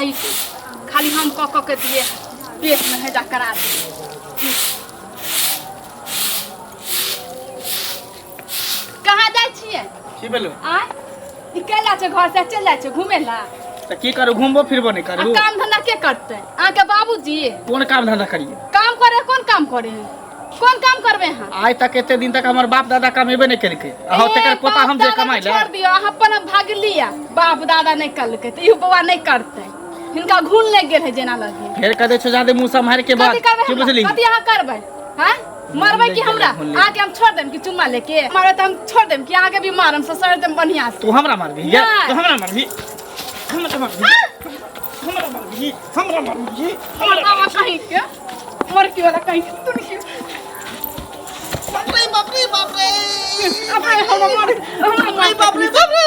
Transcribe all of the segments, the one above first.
कहीं के खाली हम कऽ कऽ के दिए पेट में हैजा करा दिए। कहाँ जाइ छियै? की भेलो? आय ई कैला छै घर से चलि जाइ छै घुमे ला। तऽ की करू, घुमबो फिरबो नहि आ करू? काम धंधा के करतै? अहाँके बाबूजी। कोन काम धंधा करिए? काम करे, कोन काम करे, कोन काम करबै अहाँ? आइ तक एते दिन तक हमर बाप दादा कमेबे नहि केलकै, अहाँ ए, तकर पोता बाप हम जे दादा के कमाइ ले। छोड़ दियौ अहाँ, अपन भागलिया बाप दादा नहि करलकै तऽ इहो बौआ नहि करतै। हिनका घून लागि गेल है जेना लगे। फेर कह दै छौ जादे मुँह सम्हारि के बात कथी करबै की हमरा? बुझली? कथी अहाँ करबै? हैं, मरबै कि हमरा? अहाँके हम छोड़ देम कि चुम्मा लेके मारबै तऽ हम छोड़ देम कि अहाँके भी मारम, ससर देम बढ़िया से। तू हमरा मारबी गे? नहि। तू हमरा मारबी, हमरा मारबी, हमरा मारबी, हमरा मारबी, हमरा। बाबा कहीं के मरकी वाला कहीं के तुन के। बाप रे बाप रे बाप रे। अब हमरा मार, हमरा मार। बाप रे बाप रे।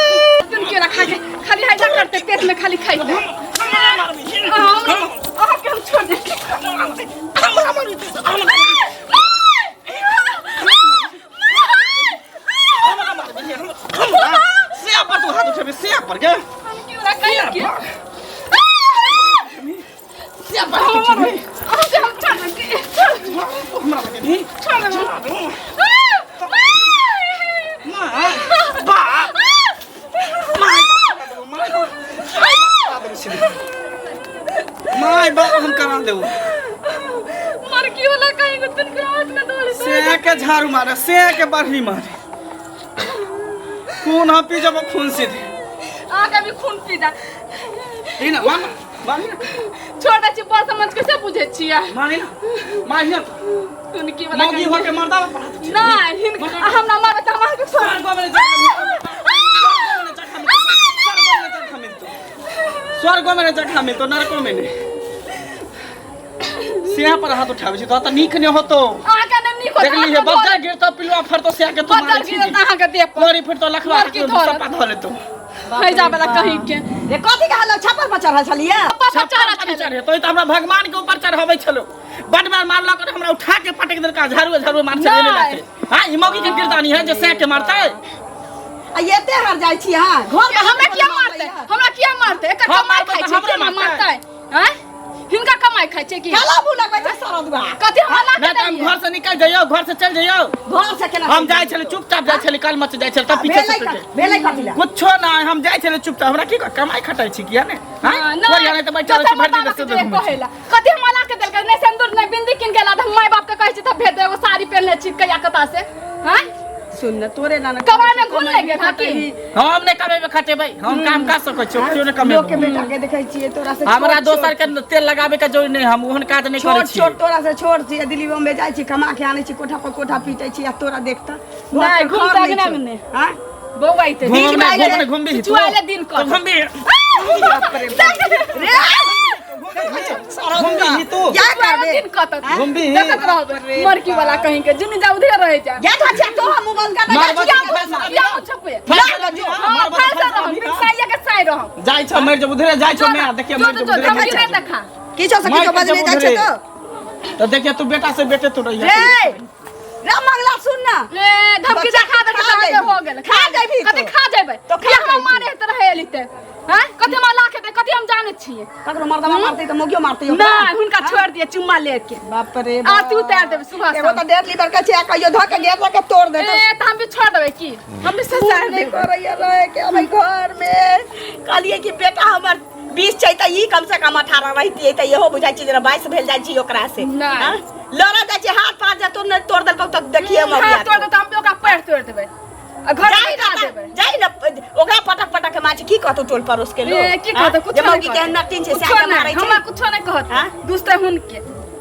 तुन के रखा के खाली हैजा करते, पेट में खाली खाइते। हमरा मारबी। अहाँके हम छोड़ दे। हमरा मारबी, हमरा हमरा मारबी, हमरा से पर तू हाथ उठेबे से पर गे? कहीं के से पर हाथ उठेबे? अहाँके हम छोड़ दे। तू हमरा लगेबी? छोड़ दे। माँ बाप माय बाप हम करा देबो। मरकी वाला कहीं को तुन के हाथ में दौड़ से के झाड़ू मारे, से के बढ़ी मारे, खून हम पी जब खून सीधे। आगे भी खून पी जा। ई ना मान, मानी ना। छोड़ दे छी, बड़ समझ के से बुझे छियै। मानी ना, मानी ना। तुनकी वाला मौगी हो के मर्दा पर हाथ उठेबी। नहीं, हिनका हम ना मारबै तऽ हम अहाँके छोड़। स्वर्गो में जगह मिलतो, स्वर्गो में जगह मिलतो, नरको में नहीं। सिया पर हाथ उठाबै छी तो तऽ नीक नहि होतो। अहाँके नहि नीक होत। देखली हे, बज्जर गिरतो, पिलुआ फरतो, सिया के तू बज्जर मारै छी। गिरत अहाँके देह पर। कोरी फिरतो, लखवा लड़की धरत। सप्पा धऽ लेतो। हैजा वाला कहीं के। रे, कथी के हल्ला? छप्पर पर चढ़ल छलियै? पापा छप्पर चढ़ा पर छलै। चढ़े तो हमरा भगवान के ऊपर चढ़ाबै छलो। बड बार मारलक और हमरा उठा के पटक देलका, झाड़ू झाड़ू मार छले नहि। लाते। हां, ई मौगी के गिरदानी है जे सै के मारतै। आ एते हर जाइ छी अहाँ घर के हमरा किया मारतै? हमरा किया मारतै? एकर हम कमाइ मारबै खाइ तऽ छै हमरे केना मारतै? मारतै? आँय, हिनका कमाइ खाइ छै की? काला मुँह लगबै छै सरदुआ। कथी हमरा ला नहि के तऽ हम दैये? घर से निकल जइयौ, घर से चल जइयौ। घर से केना? हम जाइ छली चुपचाप, जाइ छली कल मच जाइ छली तब पीछे से भेलै टूटे। भेलै कथी लए? कुछो ना, हम जाइ छली चुपचाप। हमरा की कमाइ खटाइ छी किया ने? हाँ, हां, नहि, कोरिया नहि तऽ बैठल दोसर छी भरि दिन मर्दाना के से जे घुमै छी। कहेला कथी हमरा ला के देलकै? नहि सिन्दूर, नहि बिंदी किन के ला दे। हम माय बाप के कहै छी तब भेज दे। एगो साड़ी पहिनले छी कहिया कता से। हैं, सुन ने, तोरे नाना कमाइ में घुन लागि गेल हँ की? हम नहि कमेबै खटेबै, हम काम कर सकै छी, केओ नहि लोक के कमेबै। बेटा के देखै छियै तोरा से हमरा छोट- दोसर के तेल लगाबे के जरूरी नहि, हम ओहन काज नहि करै छोट छी। छोट तोरा से छोट छियै, दिल्ली बम्बे जाइ छी, कमा के आनै छी, कोठा पर कोठा पीटै छी, आ तोरा देखता नहि, घूमता कि नहि ने? आँय? बौआइते घूम बीच नहि में घूम नहि घुमबी तू। चुआले दिन तू कर घुमबी, रे घुमबी तू। क्या करबे? दिन कतत घुमबी। देखत रहबै मरकी वाला कहीं के जुनी जा उधरे रह जा। या धचिया तो हम बंद कर दे। मारबो किया तऽ फैसला किया छपे? फैसला भी, हां, मारबो तऽ फैसला फैसला रहम भी। साइया के साइ रहम। जाइ छौ मरि जब उधरे जाइ छौ, मैं देखिए मरि जो जब जो उधरे धमकी जाइ नहि छौ। देखा। किछो से किछो मार के बजने जब जाइ छै उधरे। तो तऽ देखिए तू बेटा से बेटे तू रहिए। रे रे मंगला, सुन ना। ए, धमकी बच्चा देखा दे खा के जेबही। हो गेल। खा जेबही कथी तो। खा जेबै? तो खा किया हमरा जेबही। मारे त रहे एलिते? हैं, कथी हमरा ला के दे? कथी हम जानै छियै? ककरो मर्दवा मारतै तऽ मौगियो मारतै ओकरा। नहि, हुनका छोड़ दिए चुम्मा लेके। बाप रे। आरती उतार देबै सुबह एगो शाम। तऽ 1.5 लीटर के छै, आ कहियो धऽ के घेर के तोड़ देतै। ए, तऽ हम भी छोड़ देबै की? हम भी ससार मोन नहि देबै। करैया रहे के अबै घर में। कहलियै कि बेटा हमर 20 छै तऽ ई कम से कम 18 रहितियै तऽ इहो बुझाइ छै जेना 22 भेल जाइ छी ओकरा से। नहि। आँ? लड़ऽ जाइ छै, हाथ पाँच जे तोड़ नहि तोड़ देलकौ तऽ देखिए हाथ मौगिया। तोड़ देतै, हम भी ओकरा पैर तोड़ देबै आ घर जाहि में ने देबै। जाहि ने ओकरा पटक पटक के मार छै। की कहतौ टोल पड़ोस के लोग? ए, की कहतै? आँ? कुछो जे नहि मौगी कहतै। केहन नटिन छै से कुछो आके नहि, मारै छै। हमरा कुछो नहि कहतै। आँ? दुसतै हुनके।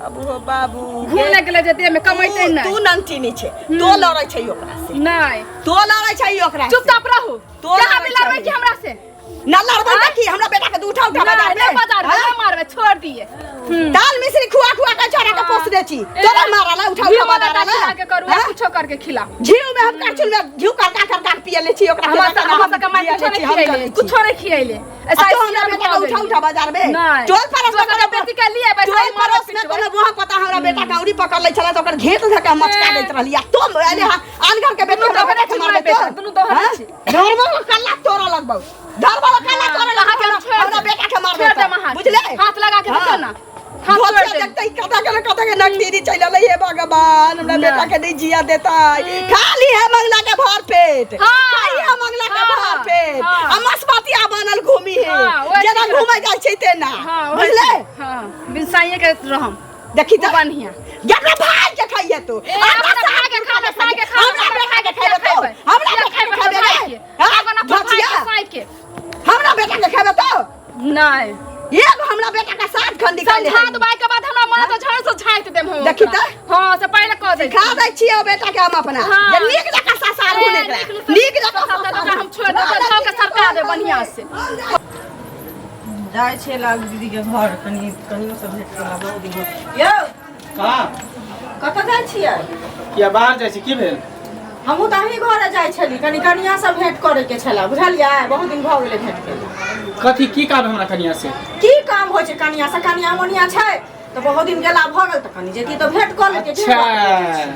अब हो बाबू। घूम लागि गेलै जे देह में कमैतै तू नहि। तू नंगटिनी छै, तो लड़ै छै ओकरा से। नहि। तो लड़ै छै ओकरा से। चुपचाप रहू। तो जहाँ भी लड़ै लड़बै छै। की हमरा से? न लड़बै तऽ की हमरा बेटा के दू उठा उठा नहि, बाजार नहि में बाजार में आँ? नहि मारबै, छोड़ दिए। दाल मिश्री खुआ खुआ के छोड़ा के पोसने छी, तोरा मारला उठा घी उठा वाला बाजार खिला के करू, आँ? कुछो करके खिला। घिउ में हम करछुल में घिउ करका करका के पियले छी ओकरा। हमरा केना सब, केना हमरा हम सबके माय पियले कुछो छी, नहि हम खियैले, जनै छी। कुछो नहि खियैले। आ तो हमरा बेटा के उठा उठा बाजार में। नहि। टोल पड़ोस में दोसर कोनो बेटी के लिए बैसा टोल मारबै पड़ोस में पिटबै। कोनो बुआ पता हमरा बेटा के औरी पकड़ लै छलै तऽ ओकर घेंट धऽ के हम मचका दैत रहली, आ तुम अरे हाँ, आन घर के बेटी दुनू हमरा दोहरे बेटा के छी मारबै माय बेटा, तो? दुनू दोहरे हाँ? छी। धरबो के कल्ला तोड़ऽ लगबौ, धरबो के कल्ला तोड़ऽ लगबौ। अहाँके हम छोड़ि हमरा देब। बेटा के मारबै छोड़ि तऽ। देब अहाँके। बुझले हाथ लगा के देखियौ ना हाथ तोड़ धोतिया देम। देखतै कतऽ के कतऽ के नकदीरी चलि एलै हे भगवान हमरा बेटा के नहीं जिया देतै खाली है मंगला के भर पेट हाँ। खाली है मंगला के हाँ। भर पेट हाँ। आ मसमतिया बनल घूमी है हाँ, ओहे जेना ठीक घूमै जाइ छै तेना हाँ ओहे बुझले ठीक। हाँ बिन साइये के रहम देखी तऽ बढ़िया जकरा भाई के खाइए तू ए, अपना भाई के खाना, साई के खाना, हमरा अपना बेटा भाई के के खेबे खेबै। तू हमरा किया बेटा के खेबै खेबे भाई रे के? हाँ? अपन अपन भाई भचिया के साई के हमरा बेटा के खेबे तू नहीं एगो हमरा बेटा के साथ खंडी समझा दबाई के बाद हमरा मन तो झाड़ से झाँक देम हम देखी ओकरा। तऽ। हाँ से पहले कह दे सिखा दै छियै ओ बेटा के हम अपना हाँ। जे नीक जकाँ ससारू ए, ने एकरा नीक नीक जकाँ ससारू ससारू। हम छोड़ि देब, धऽ के सरका देब बढ़िआँ से। जाइ छियै लालू दीदी के घर कनि कनियो से भेंट करला बहुत दिन हो यौ कहाँ कतऽ जाइ छियै किया बाहर जाइ छी की भेल हमहूँ तऽ अहीं घरे जाइ छली कनि कनिया से भेंट करे के छला बुझलियै बहुत दिन भऽ गेलै भेंट केला कथी की काम है हमरा कनिया से की काम होइ छै कनिया से कनिया मनिया छै तऽ बहुत दिन गेला भऽ गेल तऽ कनि जेती तऽ भेंट कऽ लेतियै अच्छा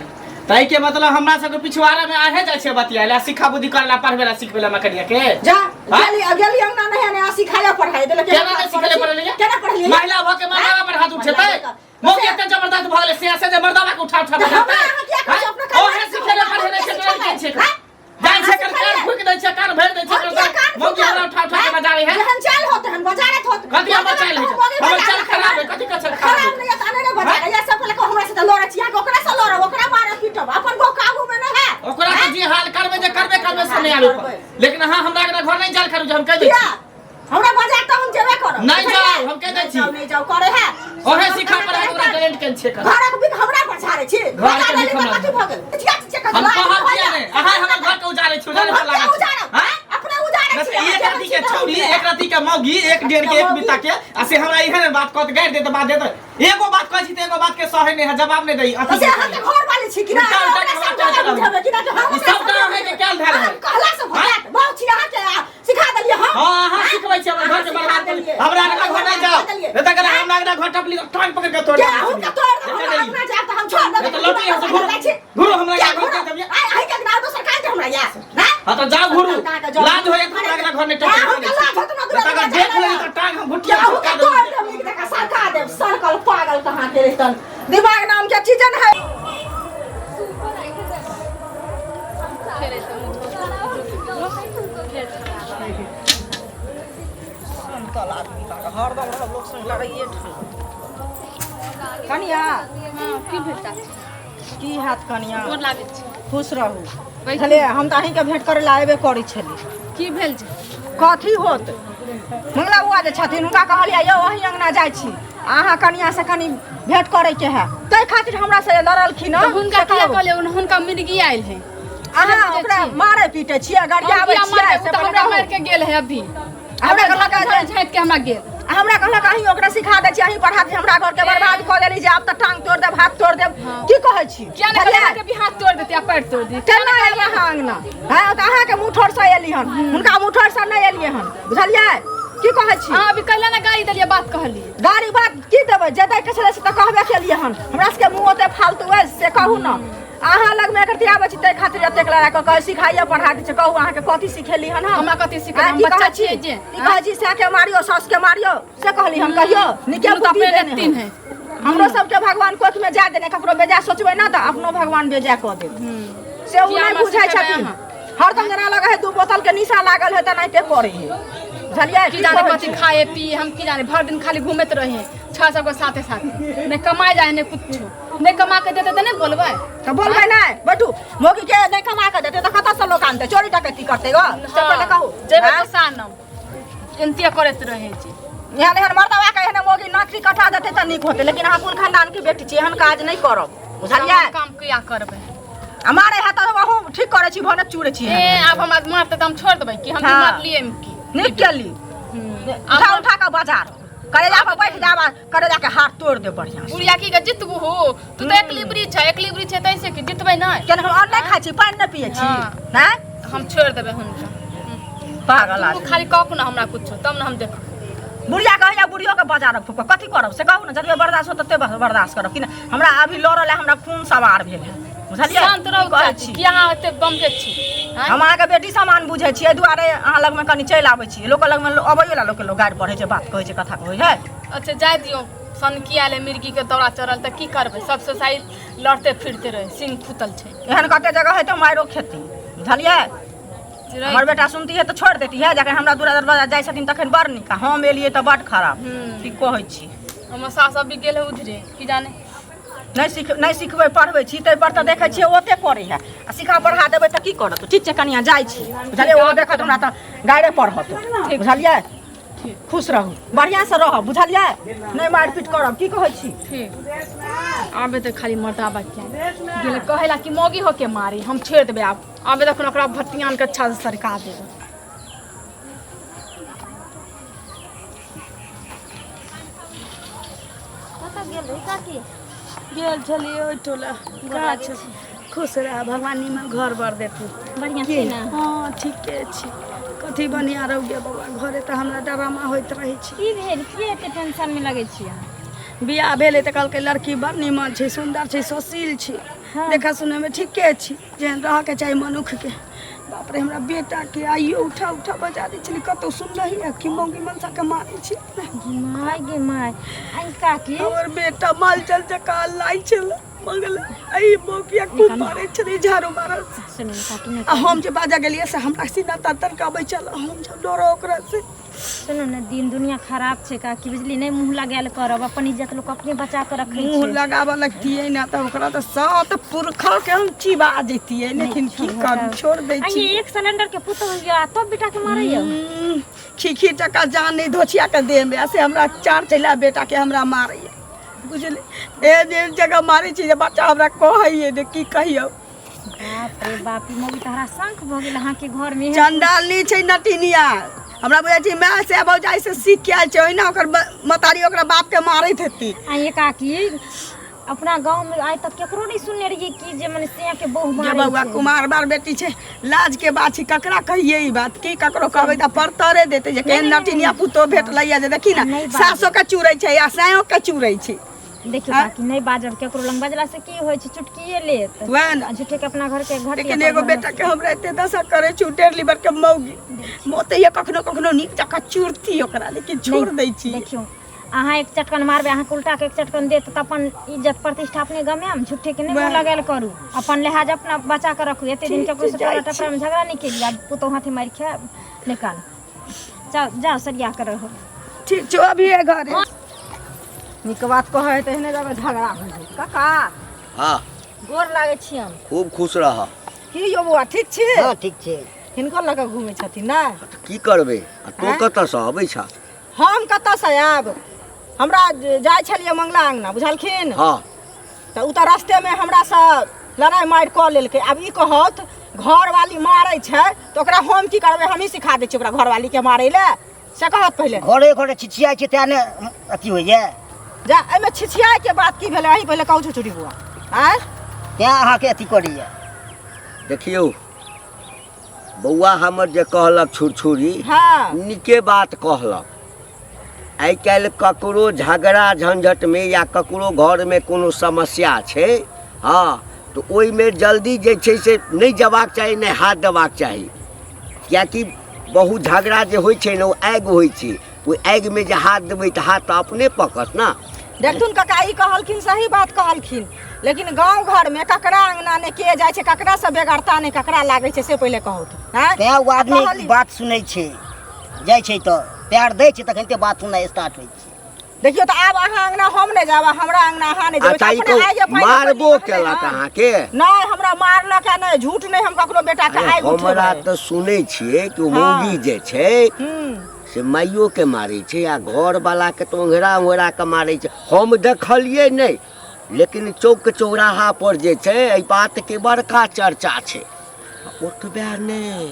ताहि के मतलब हमरा सबके पिछुआरा में आहे जाइ छै बतियाए ला सिखा बुद्धि करला पढ़बे ला सिखबे ला कनिया के जा हाँ? गेली गेली अंगना नहीं ने सिखाया पढ़ाई देलक केना नहि सिखले पढ़लियै केना पढ़लियै महिला भऽ के मर्दावा पर हाथ उठेतै महिला मौगी एते जबरदस्त भऽ गेलै से से जे मर्दावा के उठा उठा तऽ हमरा अहाँ किया कहै छी? अपना कान ओहे सिखेले पढ़ेले छै तोरा के छै हाँ? जाइ छै कर कान फूक दै छै कान भरि दै छै हम किया कान मौगी हमरा उठा उठा के बजाबै है जेहन चाल होत हन बजारत होत कथी हमर चाल होइ छै? हमर चाल खराब है, कथी के चाल खराब खराब नहीं है त अने बजा या सब लके हमरा से त लड़ै छी अहाँ ओकरा से लड़ब ओकरा मारब पीटब अपन गो काबू में नहीं है ओकरा के जे हाल करबै जे करबै करबै से नहि आबै पर। लेकिन अहाँ हमरा अंगना घर नहि जाल करू जे हम कहि दै किया छी हमरा बजा त हम जेबे करब नहि जाउ, हम कहि दै छी। नहीं जाउ करे है ओहे सिखा पढ़ाई ओकरा टैलेंट के छै कर घरक बिख हमरा पर झाड़े छी घरक बता बिख देली त हमरा। कथी भऽ गेल छिया छिया हम कहब किया नहि अहाँ हमर घर के उजाड़ै छी उजाड़ै पर लागल छी उजाड़ब हाँ? अपने उजाड़े बस छी एक राती के छौरी एक राती के मौगी एक डेढ़ के एक बिता के आ से हमरा एहन बात कहत गारि देत बात देत एगो बात कहै छी त एगो बात के सहे नहि है जवाब नहि दै तो से अहाँ के घर वाली छी कि ना उल्टा उल्टा हमरा के सब बात जगह चलत। बुझेबै कि ना कि हम ई सबटा अहाँ के कयल धयल है। हम कहला से भऽ जायत बहुत छी अहाँ के आ, सिखा देलियै हम हां अहाँ सिखबै छी हमर घर के सिखा बर्बाद देलियै। हमरा अंगना घर नहि जाओ देलियै। नहि त हमरा अंगना घर टपली त टांग पकड़ के तोड़ के अहूँ के तोड़ देब, हमरा अपना जायब तऽ हम छोड़ देब। नहि तऽ लौटी यहाँ से घुरू। जाइ छी। घुरू हमरा क्या घर घुरू? के देबियै। आइ आइ के अंगना दोसर काज हमरा या ना हां त जाओ घुरू कहाँ के जाउ? लाज होय हमरा अंगना घर नहि टपली अहूँ के लाज होत ना नहि त अगर देख लेली त टांग हम घुटिया अहूँ के फुटका तोड़ देब देब नीक जकाँ सरका देब सरकल पागल कहाँ के रहितन दिमाग नाम के चीज है हरदम रहब लोक संग लड़ाइए कनिया हाँ, की भेल चाची? की हैत कनिया गोर लागै छी। खुश रहू बैठू। छलै हम तऽ अहीँके भेंट करै लए अयबे करै छली की भेल छै कथी होत मंगला बुआ जे छथिन हुनका कहलियै यौ अहीं अङ्गना जाइ छी अहाँ कनिया से कनि भेंट करैके है ताहि खातिर हमरा से लड़लखिन हँ तऽ हुनका से किया कहू। कहलियै हुनका मिर्गी आयल है अहाँ ओकरा मारै पीटै छियै गरियाबै हम किया छियै मारबै? से ओ तऽ पहिले हमरा कहू। मारि के गेल है अभी हमरा कहलक हमरा झाँटि के हमरा गेल हमरा कहलक अहीं ओकरा सिखा दै छी अहीं पढ़ा दै छी हमरा घरके बर्बाद कऽ देली जे आब तऽ टांग तोड़ देब हाथ तोड़ देब की कहै छी किया नहि कहलियै अहाँके भी हाथ तोड़ देती आ पैर तोड़ दी केना एलियै अहाँ अङ्गना हँ तऽ अहाँके मुँह ठोरसँ एली हन हुनका मुँह ठोरसँ नहि एलियै हन बुझलियै की कहै छी अहाँ अभी कैला ने गाली देलियै बात कहलियै गाड़ी बात की देबै जे दैके छलै से तऽ कहबे केलियै हन हमरा सबके मुँह ओते फालतू अछि से कहू ने अहाँ लगमे एकर आबै छी ताहि खातिर एतेक लड़ाइ कऽ कऽ सिखाइए पढ़ा दै छै कहू अहाँके कथी सिखेली हन हम हमरा कथी सिखेली? आँय, हम की बच्चा कहै छी छियै जे। की कहै छी सएके मारियो सासके मारियो से कहली हम कहियो नीके दुनू तऽ बुद्धि अपने देने लेतिन हम। है। हमरो सबके भगवान कोखमे जाय देने ककरो बेजाय सोचबै ना तऽ अपनो भगवान बेजाय कऽ देत से ओ किया नहि हमरा बुझै सिखेबै छथिन अहाँ? हरदम जेना लगै है दू बोतल के निशा लागल है तेनाहिते करै है बुझलियै की जाने कथी खाए पिए हम की जाने भर दिन खाली घूमैत रहे छह सबके साथे साथे नहि कमाए जाए नहि कुछो नहि कमा के देते तऽ नहि बोलबै तऽ बोलबै नहि बैठू मौगी के नहि कमा के देतै तऽ कतऽसँ लोक आनतै चोरी डकैती करतै गो से पहिले कहू जेबै आँय? दोसानम एनते करैत रहै छै एहन एहन मर्दवा के एहन मौगी नौकरी कटा देतै तऽ नीक होतै लेकिन अहाँ कुल खानदान के बेटी छी एहन काज नहि करब बुझलियै हम काम किया करबै आ मारे है तऽ अहूँ ठीक करै छी भने चूरै छी ए आब हमरा मारतै तऽ हम छोड़ देबै कि हम हाँ। मारलियै की नीक केली उठा उठा कऽ बाजार करेजा पर बैठ जाब आ करेजा के हाथ तोड़ दे बढ़िया से। बुढ़िया की के जितबू हो तू तऽ एकलिबरी छै एकलिबरी छै तैसे कि जितबै नहि केना हम अन्न नहि खाइ छी पानि नहि पियै छी हाँ। नहि हम छोड़ देबै हुनका पागल तू आदमी खाली कहू ने हमरा कुछो तब ने हम देखब बुढ़िया कहैया बुढ़ियो के बाजार फूक कथी करब से कहू ने जतबे बर्दाश्त हो तते बर्दाश्त करब कि नहि हमरा अभी लड़ल है हमरा खून सवार भेल है बुझलियै शांत रहू की कहै चाची छी कि अहाँ एते बमके छी आँय? हम अहाँके बेटी समान बुझै छियै एहि दुआरे अहाँ लगमे कनि चलि आबै छी लोक लगमे अबैयो ला लोकके लोक गारि पढ़ै छै बात कहै छै कथा कहै है अच्छा जाय दियौ, सनकी आयल है, मिर्गी के दौरा चढ़ल तऽ की करबै, सब सोसाइ लड़ते फिरते रहे, सिंह खुतल छै। एहन कते जगह है तऽ मारो खेती, बुझलियै? हमर बेटा सुनती है तऽ छोड़ि देती है। जखन हमरा दूरा दरवाजा जाइ छथिन तखन बड़ नीक, आ हम एलियै तऽ बड़ खराब। की कहै छी? हमर सास सब भी गेल है उधरे, की जाने। नहि सीख, नहि सिखबै पढ़बै छी ताहि पर तऽ देखै छियै ओते करै है, आ सिखा पढ़ा देबै तऽ की करत? ठीक छै कनिया, जाइ छी, बुझलियै? ओ देखत हमरा तऽ गाड़े पढ़त, बुझलियै? खुश रहू, बढ़िआँसँ रहब, बुझलियै? नहि मारिपीट करब, की कहै छी? ठीक। आबे तऽ खाली मर्दा बच्चा गेलै कहै ला कि मौगी होके मारी, हम छोड़ि देबै। आब आबे तखन ओकरा भतियान के अच्छा से सरका देबै। कतऽ गेल रही काकी? गेल छलियै ओहि टोला। काज छै। खुश रह, भगवान निमन घर बर देथुन। बढ़िआँ छै ने? हँ, ठीके छी। कथी बढ़िआँ रहू गे बौआ, घरे तऽ हमरा डरामा होइत रहै छै। की भेल? किए एते टेंशन में लगै छी अहाँ? बियाह भेलै तऽ कहलकै लड़की बड़ निमन छै, सुन्दर छै, सुशील छै। हँ। देखऽ सुनैमे ठीके छी, जेहन रहऽके चाही मनुक्खके। बाप रे, हमरा बेटाके आइयो उठा उठा बजा दै छलै, कतहु सुनलही है कि मौगी मनसाके मारै छै? गे माय, गे माय, आई काकी। हमर बेटा माल चल जकाँ लाइ छलै मंगल, एहि मौगिया खूब मारै छलै झाड़ू मारल। सुनू ने काकी, नहि आ हम जे बाजा गेलियै से हमरा सीना तर तर के अबै छल, हम जब डरो ओकरा से। सुनू ने, दिन दुनिया खराब छै काकी, बुझली? नहि मुँह लगायल करब, अपन इज्जत लोक अपने बचा के रखै मुँह छै। लगाबऽ लगतियै ने तऽ ओकरा तऽ सात पुरखा के हम चिबा जैतियै, लेकिन की करू, छोड़ दै आ छी। ये एक सिलेंडर के पुतोह होइया तब बेटा के मारैया? खीखी टका जान नहि धोछिया के देह में, आ से हमरा चार चैला बेटा के हमरा मारैया, बुझली? एहन एहन जगह मारै छै जे बच्चा हमरा कहैये जे की कहियौ। बाप रे बाप, ई मौगी तऽ हरा शंख भऽ गेल अहाँके घर में। चंडालनी छै नटिनिया। हमरा बुझाइ छै माय से भौजाइ से सीख के आयल छै, ओहिना ओकर महतारी ओकरा बाप के मारैत हेतै। आ ये काकी, अपना गांव में आइ तक केकरो नहीं सुनने रहिए कि जे मने सिया के बहु जे मारे बौआ छै। कुमार बार बेटी छै, लाज के बात छै, ककरा कहिए ई बात? की ककरो कहबै तऽ परतरे देतै जे केहन नटिनिया पुतोह भेटलैया जे देखी ने नहि बाजब। सासो के चूरै छै आ सायो के चूरै छै। देखियौ काकी, नहि बाजब केकरो लग, बजला से की होइ छै? चुटकिए लेत। वएह ने। आ झूठे के अपना घर के घटी। लेकिन एगो बेटा के हमरा एते दशा करे छै, डेढ़ लीवर के मौगी मोते कखनो कखनो नीक जकाँ चूरती ओकरा, लेकिन छोड़ दै छी। देखियौ, अहाँ एक चटकन मारबै, अहाँके उल्टा के एक चटकन देत तऽ अपन इज्जत प्रतिष्ठा अपने गमायब। झूठे के नहि मुँह लगायल करू, अपन लिहाज अपना बचा के रखू। एते दिन केकरो से टोला टपरा में झगड़ा नहि केलियै, आब पुतोह हाथे मारि खायब? निकाल, जाओ जाओ, सरिया के रहो। ठीक छौ, अभी घरे। नीक बात कहै है तऽ एहने जगह झगड़ा होइ है। काका। हाँ। गोर लागै छी हम। खूब खुश रह। की यौ बौआ, ठीक छी? हाँ, ठीक छै। हिनको लऽ कऽ घुमै छथिन ने? तऽ की करबै? आ तोँ कतऽसँ अबै छह? हम कतऽसँ आयब? हमरा जाइ छलियै मंगला अङ्गना, बुझलखिन? हाँ। तऽ ओ तऽ रस्तेमे हमरासँ लड़ाइ मारि कऽ लेलकै। आब ई कहत घरवाली मारै छै तऽ ओकरा हम की करबै? हमही सिखा दै छियै ओकरा घरवालीके मारै लए, से कहत पहिले। घरे घरे छिछियाइ छै तेँ ने अथी होइए। जा, एहिमे छिछियाइके बात की भेलै? अहीं पहिले कहू छुछुरी बुआ, आँय? तेँ अहाँके अथी करैए। देखियौ बौआ, हमर जे कहलक छुरछुरी, हाँ, नीके बात कहलक। आइ काल्हि ककरो झगड़ा झंझटमे या ककरो घरमे कोनो समस्या छै, हँ, तऽ ओहिमे जल्दी जे छै से नहि जयबाक चाही, नहि हाथ देबाक चाही, किएकि बहुत झगड़ा जे होइ छै ने ओ आगि होइ छै। ओहि आगिमे जे हाथ देबै तऽ हाथ तऽ अपने पकत ने। देखथुन काका, ई कहलखिन सही बात कहलखिन, लेकिन गाँव घरमे ककरा अङ्गना ने के जाइ छै, ककरा से बेगरता नहि ककरा लागै छै, से पहिले कहू तऽ, आँय? तेँ ओ आदमी कहली। बात सुनै छै, जाइ छै तऽ पैर दै छै, तखन ते बात सुननाइ स्टार्ट होइ छै। देखियौ तऽ आब अहाँ अङ्गना हम नहि जायब आ हमरा अङ्गना अहाँ नहि जेबै। अच्छा, ई अपने कहू, आइ जे पानि मारबो पड़ि केलक हन। अहाँके? नहि, हमरा मारलक है नहि, झूठ नहि, हम ककरो बेटाके अरे आगि हमरा उठेबै। तऽ सुनै छियै कि ओ हाँ। मौगी जे छै से माइयो के मारै छै आ घरवाला के तऽ ओंघरा ओंघरा के मारै छै। हम देखलियै नहि, लेकिन चौक चौराहा पर जे छै एहि बात के बड़का चर्चा छै। आ ओतबे नहि,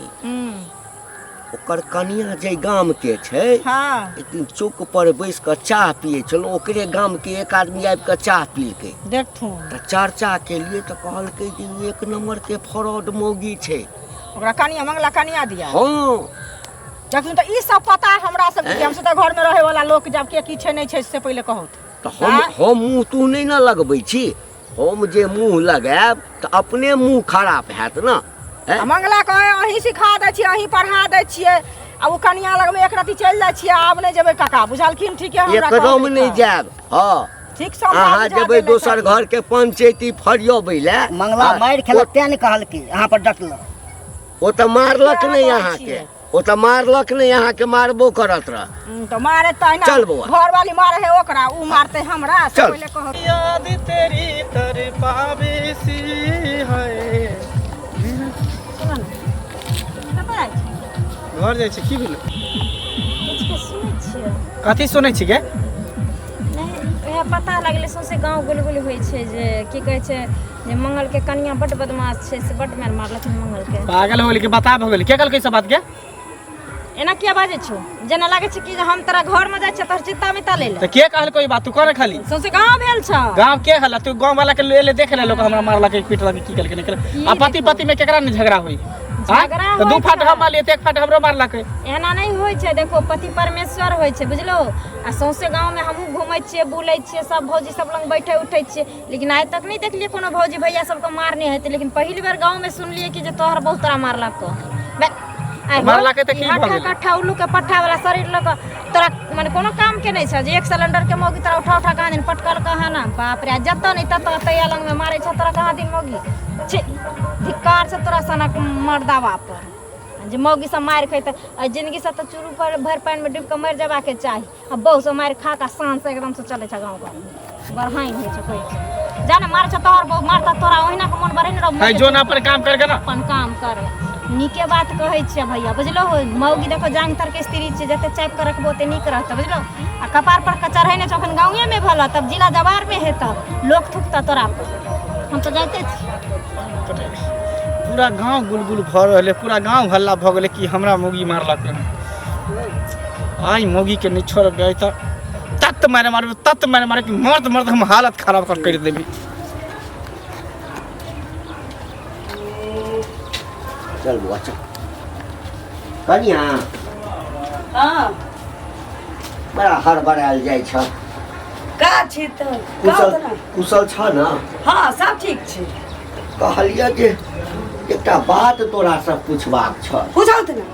ओकर कनिया जे गाम के छै, हाँ, एक दिन चौक पर बैस कऽ चाह पियै छलहुँ, ओकरे गाम के एक आदमी आबि कऽ चाह पीलकै। देखथुन। तऽ चर्चा केलियै तऽ कहलकै जे ई एक नंबर के फ्रॉड मौगी छै। ओकरा कनिया, मंगला कनिया दिया। हँ। देखथुन तऽ ई सब पता हमरा सबके? हमसब तऽ घरमे रहै वाला लोक, जब के की छै नहि छै से पहिले कहू। तऽ हम मुँह तूह नहि ने लगबै छी। हम जे मुँह लगायब तऽ अपने मुँह खराब हैत ने, हैं? आ मंगला कहे अहीं सिखा दै छियै, अहीं पढ़ा दै छियै। आ ओ कनिया लगमे एक रति चलि जाइ छियै, आब नहि जेबै काका, बुझलखिन? ठीके हमरा एकदम कहलकै नहि तऽ। जायब। हँ, ठीक से हमरा अहाँ बुझा जेबै देलै दोसर काकी। घर के पंचायती फरियबै लए। मंगला हँ, मारि खेलक तें ने कहलकै अहाँ पर डटल। ओ तऽ मारलक अहाँ नहि कहै अहाँके, छियै। ओ तऽ मारलक नहि अहाँके, मारबो करत रह। तऽ मारे तहिना। चल बौआ। घरवाली मारे है ओकरा, उ मारते हमरा से चल। पहिले कहत। याद तेरी तर पावे सी है। सुनऽ ने, कतऽ जाइ छी? घर जाइ छै। की भेलै? किछु के सुनै छियै। कथी सुनै छी गे? नहि, उएह पता लगलै, सौंसे गाँव गुलगुल होइ छै जे की कहै छै जे मंगलके कनिया बड्ड बदमाश छै, से बड्ड मारि मारलखिन मंगलके। पागल हो गेलै कि बता भऽ गेलै? के कहलकै ई सब बात गे? एना किया बाजै छौ? जेना लागै छै कि जे हम तोरा घरमे जाइ छियै तोहर चिन्ता मिता लै लए। तऽ के कहलकै ई बात? तू कर खाली। सौंसे गाँव भेल छौ। गाँव के हल्ला? तू गाँव वाला के ले ले, देख ले, लोग हमरा मारलक, पीटलक, की केलकै नहि केलकै। आ पति पति में केकरा नहीं झगड़ा होई? आँय? झगड़ा तऽ दू होइ फाट छै। हम मारलियै तऽ एक फाट हमरो मारलक। एना नहि होइ छै। देखो, पति परमेश्वर होइ छै, बुझलो? आ सौंसे गाँवमे हमहूँ घूमै छियै, बुलै छियै, सब भौजी सब लग बैठे उठै छियै, लेकिन आइ तक नहि देखलियै कोनो भौजी भैया सबके मारने हेतै। लेकिन पहिल बेर गाँवमे सुनलियै कि जे तोहर बहुत तोरा मारलक। बे, आइ हो, मारलकै तऽ ई की भऽ हट्ठा गेलै? कट्ठा उल्लू के पट्ठा वाला शरीर लऽ कऽ तोरा मने कोनो काम के नहि छौ जे एक सिलेंडर के मौगी तोरा उठा उठा कहाँ दिन पटकल कहाँ ना। बाप रे, आ जतऽ नहि ततऽ तैया लगमे मारै छौ तोरा कहाँ दिन मौगी। छी, धिक्कार छै तोरा सनक मर्दावा पर जे मौगी सब मारि खैतै। एहि जिन्दगीसँ तऽ चूरू पर भरि पानिमे डूबि कऽ मरि जेबाके चाही। आ बहु सब मारि खा कऽ शान से एकदम से चलै छै गाँव घरमे, बढ़ाइन होइ छै। कहै छै जा ने मारै छौ तोहर बहु, मारता तोरा ओहिना के मोन बढ़े ने रहो। है जो ना अपन काम करके ना। अपन काम कर। नीके बात कहै छियै भैया, बुझलो? हो मौगी देखो, जांग तर के स्त्री छियै, जते चापि कऽ रखबो ओते नीक रहतौ, बुझलो? आ कपार पर के चढ़ै नहि छौ, अखन गाँवे भेल, तब जिला जवारमे हेतौ, लोक थुकतौ तोरा पर। हम तऽ जाइते छी। पूरा गांव गुलगुल भऽ रहल है, पूरा गांव हल्ला भऽ गेलै कि हमरा मौगी मारलक हन। आइ मौगी के नहि छोड़बै आइ तऽ तत मारे मारबै, तत मारे मारे कि मर्द मर्द हम हालत खराब कर कर देबै। चल बौआ चल। कनिया। हाँ। बड़ा हड़बड़ायल जाइ छ। का छी तऽ कुशल कहू तऽ ने। कुशल छ ने? हाँ, सब ठीक छै। कहलियै जे एकटा बात तोरासँ पूछबाक छल। पूछू तऽ ने।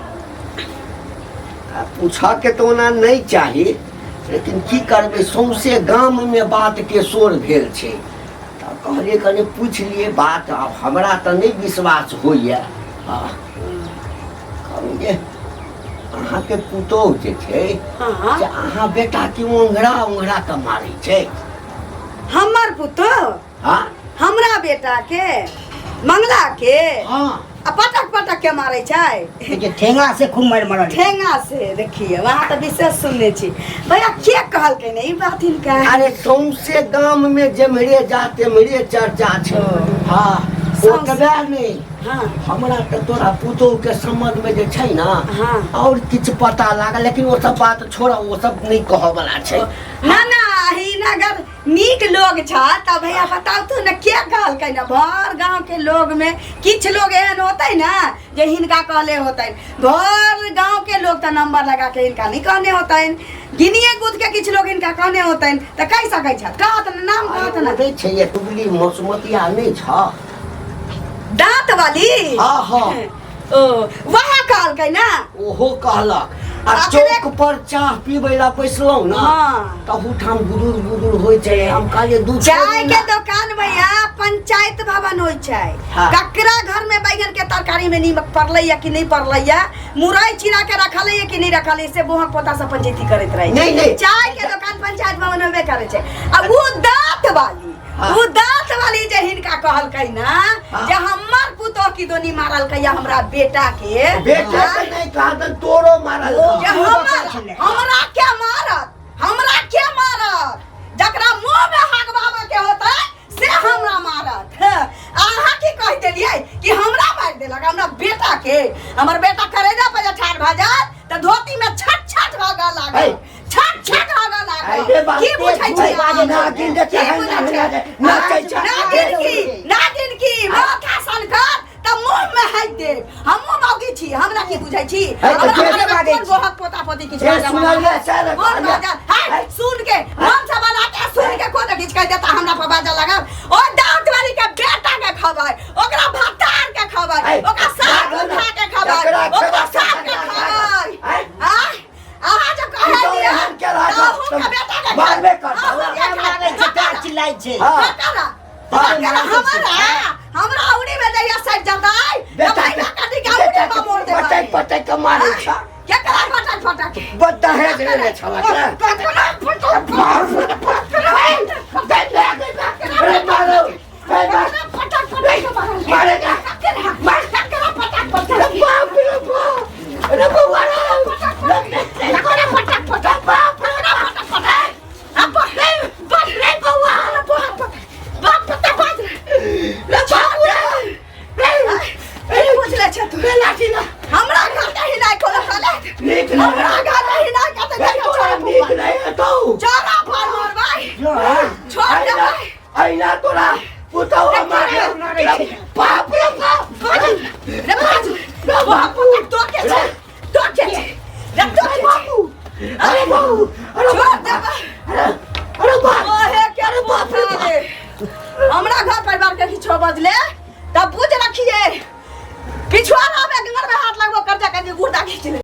आ पूछऽके तऽ ओना नहि चाही, लेकिन की करबै, सौंसे गाममे बातके शोर भेल छै, तऽ कहलियै कनि पूछि लियै बात। आब हमरा तऽ नहि विश्वास होइए। हँ, कहलहुँ जे अहाँके पुतोहु जे छै से अहाँ बेटाके ओंघरा ओंघरा कऽ मारै छै। हमर पुतोह? हाँ। हमरा बेटा के, मंगला के? हाँ। आ पटक पटक के मारै छै? देखिए, ठेंगा से खूब मारि मारल। ठेंगा से? देखिए, वहाँ तऽ विशेष सुनने छी। भैया, के कहलकै ने ई बात हिनका? अरे, सौंसे गाम में जेम्हरे जा तेम्हरे चर्चा छै। हाँ, ओतबे नहि, हमरा तऽ तोरा पुतोह के संबंध में जे छै ना, और किछु पता लागल, लेकिन ओ सब बात छोड़, ओ सब नहि कहऽ वाला छै। ना ना, हिन अगर नीक लोग छ तऽ भैया बताउ तू ने, के कहलकै ने? भर गांव के लोग में किछु लोग एहन होतै ने जे हिनका कहले होतै। भर गांव के लोग तऽ नंबर लगा के हिनका नहीं कहने होतै, गिनिए गुद के किछु लोग हिनका कहने होतै, तऽ कहि सकै छथि। कहत ने नाम, कहत ने। नहि छै ये टुगली मसुमतिया नहि छ? दाँत वाली? हाँ हाँ। ओ वएह कहलकै ने? ओहो कहलक। आ चौक पर चाह पीबै ला बैसलहुँ ने, तहू ठाम गुदुर गुदुर होइ छै। हम कहलियै दू चाय के दोकान भैया पंचायत भवन होइ छै। ककरा घर में बैगन के तरकारी में नीमक पड़लै या कि नहीं पड़लै या, मुरई चिरा के रखल है कि नहीं रखल है, से बोहक पोता सब पंचायती करैत रहे। नहीं, नहीं। चाय के दोकान पंचायत भवन होबे करे छै। आ उ दांत वाली, उ दांत वाली जे हिनका कहलकै ना जे हमर पुतोह की दोनी मारलकै या हमरा बेटा के। बेटा के नहीं कहत, तोरो मारल। जे हमर, हमरा के मारत? हमरा के मारत? जकरा मुंह में हगबाबे के होतै से हमरा मारत। अहाँ की कहि देलियै कि हमरा मारि देलक हमरा बेटा के? हमर बेटा करेजा पर जे ठाढ़ भऽ जायत तऽ धोती में छट छट हगऽ लागत, छट छट हगऽ लागत। की बुझै छी अहाँ? नागिन की बुझै छी? नाचै छै। नागिन की, नागिन की माथा सनकर तऽ मुंह में हाइक देब। हमहूँ मौगी छी, हमरा की बुझै छी? है तऽ हमरा जे बारे में बाजै कोन छी। गोहक पोता पोती किछु जे बाजऽ सुनल वाला? ये सएह ने कोन कहलियै। बाजऽ? है, सुन के मन से बना के सुन के कोनो किछु कहि देता, हमरा पर बाजऽ लागल। ओ दाँत वाली के बेटा के खबै, ओकरा भत्तार के खबै, है, ओकरा साग लागल उठा के खबै, जकरा ओकरा खेबाक साग के तकरा खबै। है। जाइ छै। हाँ। ककरा? ककरा? हमरा हमरा उड़ी में जहिया सट जतै बेटा तऽ भैया कथी के उड़ी में मोड़ देबै। पटक पटक के मारै छ। केकरा पटक पटक? बद्दा है रे छला के। ककरा पटक? अरे मारो, अरे मार। ककरा पटक पटक के मारल? मारेगा। ककरा? ककरा पटक पटक? बाप रे बाप, अरे बउआ रे। ककरा पटक पटक? बाप रे। ककरा पटक पटक? आ बाप रे बाप रे बउआ, बाप बाप पता बाज रे बाप रे। रे बुझले छ तू। रे लाठी ला। हमरा घर नहीं नाही कोनो कले। नीक नहीं। हमरा घर नहीं नाही कते। रे तोरा नीक नहीं हेतौ। चोरा पर मरबै। छोड़ देबै। अहिना तोरा पुतहु मारे। बाप रे बाप। रे बाज बाप तो के छै, तो के छै रे, तो के छै। अरे बाबू, अरे छोड़ देबै। अरे बाप। ओहे के अरे बाप रे बाप। हमरा घर परिवार के किछो बजले।